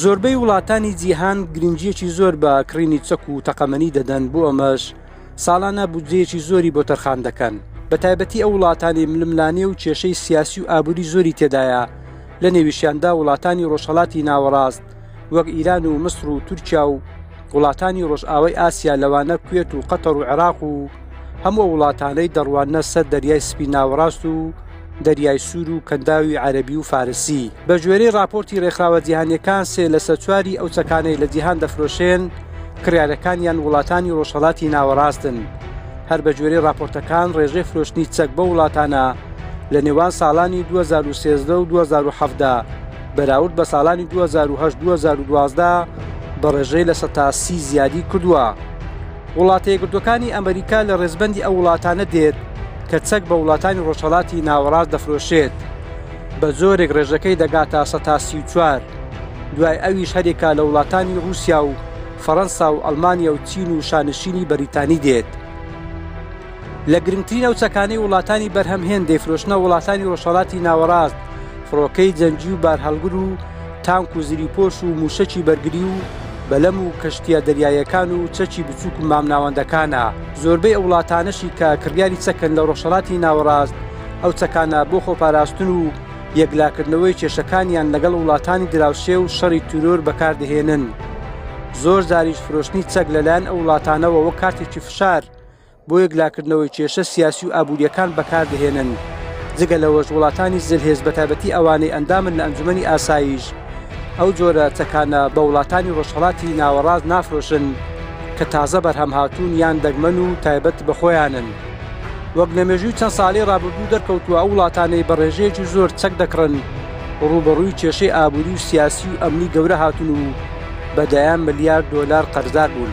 زۆربەی وڵاتانی جیهان گرنگییەکی زۆر بە کڕینی چەک و تەقەمەنی دەدەن، بۆ ئەمەش ساڵانە بودجەیەکی زۆری بۆ تەرخان دەکەن، بەتایبەتی ئەو وڵاتانەی ململانێ و کێشەی سیاسی و ئابووری زۆری تێدایە، لەنێویشیاندا وڵاتانی ڕۆژهەڵاتی ناوەڕاست وەک ئیران و مسر و تورکیا و وڵاتانی ڕۆژئاوای ئاسیا لەوانە کوێت و قەتەر و عێراق و هەموو ئەو وڵاتانەی دەڕواننە سەر دەریای سپی ناوەڕاست و دەریای سوور و کەنداوی عەرەبی و فارسی. بە گوێرەی ڕاپۆرتی ڕێکخراوە جیهانییەکان سێ لەسەر چواری ئەو چەکانەی لە جیهان دەفرۆشێن کڕیارەکانیان وڵاتانی ڕۆژهەڵاتی ناوەڕاستن. هەر بە گوێرەی ڕاپۆرتەکان ڕێژەی فرۆشتنی چەک بەو وڵاتانە لە نێوان ساڵانی 2013 و 2017 بەراورد بە ساڵانی 2008 2012 بە ڕێژەی 30% زیادی کردووە. وڵاتە یەکگرتووەکانی ئەمریکا لە ڕێزبەندی ئەو وڵاتانە دێت کە چەک بە وڵاتانی ڕۆژهەڵاتی ناوەڕاست دەفرۆشێت بە جۆرێک ڕێژەکەی دەگاتە 34%. دوای ئەویش هەرێکا لە وڵاتانی ڕووسیا و فەڕەنسا و ئەڵمانیا و چین و شانشینی بەریتانی دێت. لە گرنگترین ئەو چەکانەی وڵاتانی بەرهەمهێن دەیفرۆشنە وڵاتانی ڕۆژهەڵاتی ناوەڕاست، فڕۆکەی جەنگی و بارهەڵگر و تانک و زریپۆش و مووشەکی بەرگری و بەلەم و کەشتییە دەریاییەکان و چەکی بچووک و مامناوەندەکانە. زۆربەی ئەو وڵاتانەشی کە کڕیاری چەکن لە ڕۆژهەڵاتی ناوەڕاست، ئەو چەکانە بۆ خۆپاراستن و یەکلاکردنەوەی کێشەکانیان لەگەڵ وڵاتانی دراوسێ و شەڕی تیرۆر بەکاردەهێنن. زۆر جاریش فرۆشتنی چەک لەلایەن ئەو وڵاتانەوە وەک کارتێکی فشار بۆ یەکلاکردنەوەی کێشە سیاسی و ئابوورییەکان بەکاردەهێنن، جگە لەوەش وڵاتانی زلهێز بەتایبەتی ئەوانەی ئەندامن لە ئەنجومەنی ئاسایش ئەو جۆرە چەکانە بە وڵاتانی ڕۆژهەڵاتی ناوەڕاست نافرۆشن کە تازە بەرهەمهاتوون یان دەگمەن و تایبەت بە خۆیانن. وەک لە مێژووی چەند ساڵەی ڕابردوو دەرکەوتووە ئەو وڵاتانەی بە ڕێژەیەکی زۆر چەک دەکڕن ڕووبەڕووی کێشەی ئابووری و سیاسی و ئەمنی گەورە هاتوون و بە دەیان ملیار دۆلار قەرزار بوون.